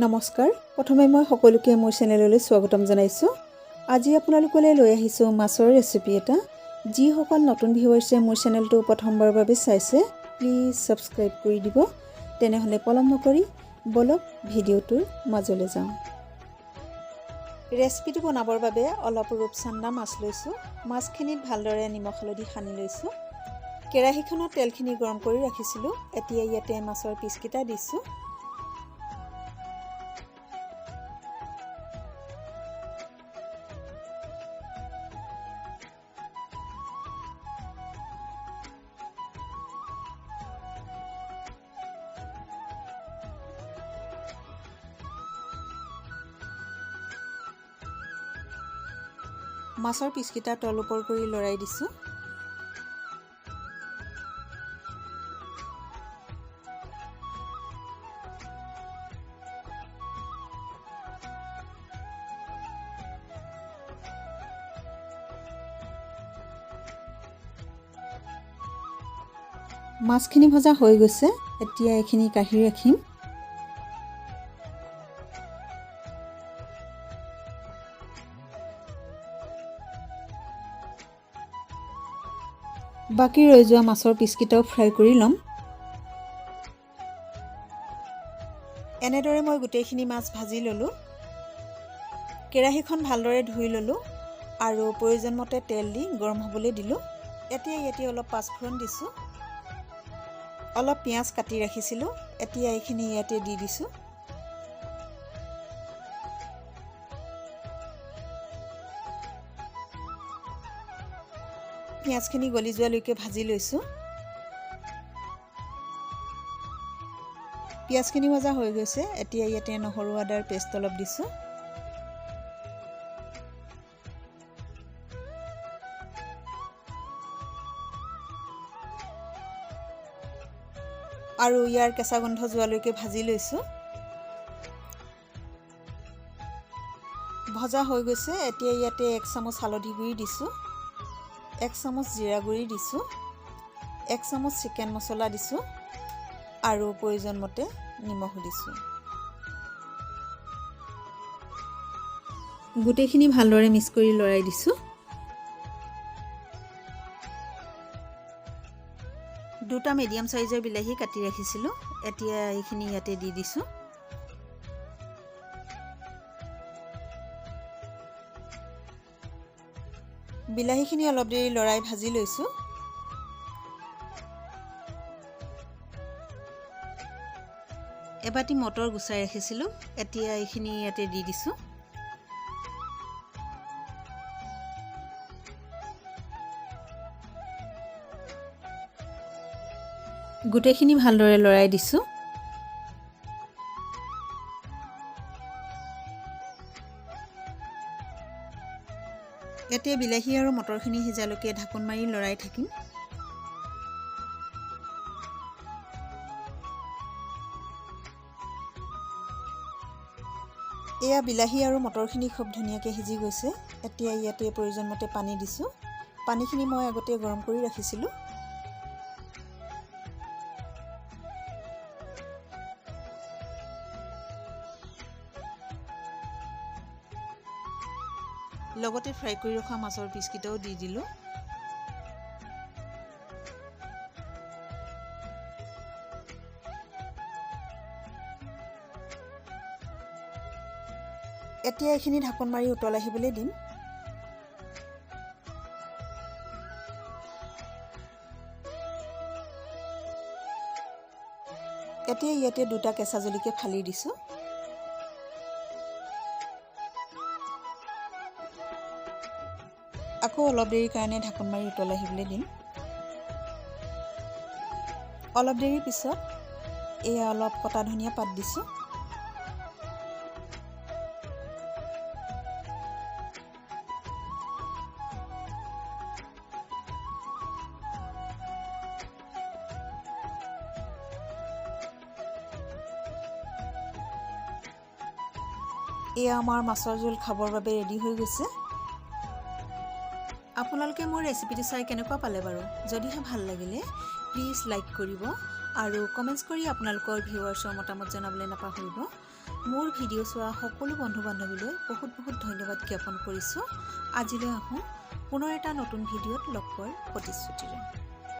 নমস্কাৰ, প্ৰথমে মই সকলোকে মোৰ চেনেললৈ স্বাগতম জনাইছোঁ। আজি আপোনালোকলৈ লৈ আহিছোঁ মাছৰ ৰেচিপি এটা। যিসকল নতুন ভিউৱাৰ্ছে মোৰ চেনেলটো প্ৰথমবাৰৰ বাবে চাইছে, প্লিজ ছাবস্ক্ৰাইব কৰি দিব। তেনেহ'লে পলম নকৰি ব'লক, ভিডিঅ'টোৰ মাজলৈ যাওঁ। ৰেচিপিটো বনাবৰ বাবে অলপ ৰূপচান্দা মাছ লৈছোঁ। মাছখিনিত ভালদৰে নিমখ হালধি সানি লৈছোঁ। কেৰাহীখনত তেলখিনি গৰম কৰি ৰাখিছিলোঁ। এতিয়া ইয়াতে মাছৰ পিচকেইটা দিছোঁ। মাছৰ পিচকেইটা তল ওপৰ কৰি লৰাই দিছোঁ। মাছখিনি ভজা হৈ গৈছে। এতিয়া এইখিনি কাঢ়ি ৰাখিম। বাকী ৰৈ যোৱা মাছৰ পিচকেইটাও ফ্ৰাই কৰি ল'ম। এনেদৰে মই গোটেইখিনি মাছ ভাজি ল'লোঁ। কেৰাহীখন ভালদৰে ধুই ল'লোঁ আৰু প্ৰয়োজন মতে তেল দি গৰম হ'বলৈ দিলোঁ। এতিয়া ইয়াতে অলপ পাঁচফোৰণ দিছোঁ। অলপ পিঁয়াজ কাটি ৰাখিছিলোঁ, এতিয়া এইখিনি ইয়াতে দি দিছোঁ। পিঁয়াজখিনি গলি যোৱালৈকে ভাজি লৈছোঁ। পিঁয়াজখিনি ভজা হৈ গৈছে। এতিয়া ইয়াতে নহৰু আদাৰ পেষ্ট অলপ দিছোঁ। আৰু ইয়াৰ কেঁচা গোন্ধ যোৱালৈকে ভাজি লৈছোঁ। ভজা হৈ গৈছে। এতিয়া ইয়াতে 1 চামুচ হালধি গুড়ি দিছোঁ, 1 চামুচ জিৰা গুড়ি দিছোঁ, 1 চামুচ চিকেন মছলা দিছোঁ আৰু প্ৰয়োজন মতে নিমখ দিছোঁ। গোটেইখিনি ভালদৰে মিক্স কৰি লৰাই দিছোঁ। দুটা মিডিয়াম চাইজৰ বিলাহী কাটি ৰাখিছিলোঁ, এতিয়া এইখিনি ইয়াতে দি দিছোঁ। বিলাহীখিনি অলপ দেৰি লৰাই ভাজি লৈছোঁ। এবাটি মটৰ গুচাই ৰাখিছিলোঁ, এতিয়া এইখিনি ইয়াতে দি দিছোঁ। গোটেইখিনি ভালদৰে লৰাই দিছোঁ। এতিয়া বিলাহী আৰু মটৰখিনি সিজালৈকে ঢাকোন মাৰি লৰাই থাকিম। এয়া বিলাহী আৰু মটৰখিনি খুব ধুনীয়াকৈ সিজি গৈছে। এতিয়া ইয়াতে প্ৰয়োজন মতে পানী দিছোঁ। পানীখিনি মই আগতে গৰম কৰি ৰাখিছিলোঁ। লগতে ফ্ৰাই কৰি ৰখা মাছৰ পিচকেইটাও দি দিলোঁ। এতিয়া এইখিনি ঢাকোন মাৰি উতল আহিবলৈ দিম। এতিয়া ইয়াতে দুটা কেঁচা জলকীয়া ফালি দিছোঁ। আকৌ অলপ দেৰিৰ কাৰণে ঢাকোন মাৰি উতল আহিবলৈ দিম। অলপ দেৰিৰ পিছত এয়া অলপ কটা ধনিয়া পাত দিছোঁ। এয়া আমাৰ মাছৰ জোল খাবৰ বাবে ৰেডি হৈ গৈছে। আপোনালোকে মোৰ ৰেচিপিটো চাই কেনেকুৱা পালে বাৰু? যদিহে ভাল লাগিলে, প্লিজ লাইক কৰিব আৰু কমেণ্টছ কৰি আপোনালোকৰ ভিউৱাৰ্ছৰ মতামত জনাবলৈ নাপাহৰিব। মোৰ ভিডিঅ' চোৱা সকলো বন্ধু বান্ধৱীলৈ বহুত বহুত ধন্যবাদ জ্ঞাপন কৰিছোঁ। আজিলৈ আহোঁ, পুনৰ এটা নতুন ভিডিঅ'ত লগ পোৱাৰ প্ৰতিশ্ৰুতিৰে।